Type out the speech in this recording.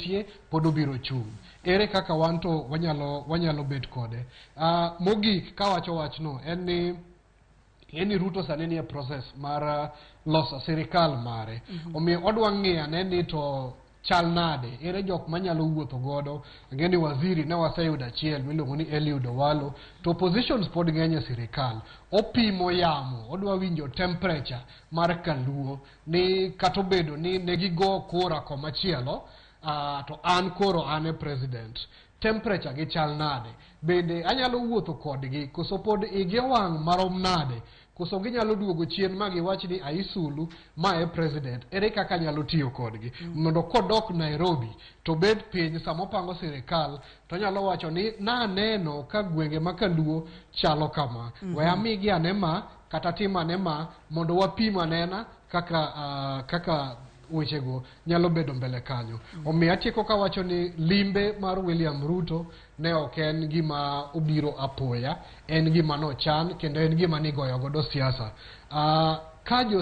nitie pod obiro chung'. Ere kaka wan to wanyalo bet kode? Mogik kawacho wachno en ni ing'e ni Ruto sani nie process mar loso sirikal mare. Omiyo odwa ng'iyo ane ni to chal nade, ere jok manyalo wuotho godo. Ang'e ni waziri ne waseyudo achiel miluongo ni Eliud Owalo, to oppositions pod ng'eny e sirikal. Opimo yamo, odwa winjo temperature mar kaluo ni kata obedo ni ne gigo kura komachielo, to an koro an e president. Temperature gi chal nade? Bende anyalo wuotho kodgi koso pod igi wang' marom nade? Koso ginyalo duogo chien ma giwach ni Aisulu ma e president, ere kaka anyalo tiyo kodgi? Mondo kodok Nairobi to bed piny sama opango sirikal to onyalo wacho ni naneno ka gwenge ma kaluo chalo kama. We amigi ane ma kata tim ane ma mondo wapim anena kaka wechego nyalo bedo mbele kanyo. Omiyo atieko kawacho ni limbe mar William Ruto ne ok en gima obiro apoya, en gima nochan kendo en gima nigoyo godo siasa. Ka jo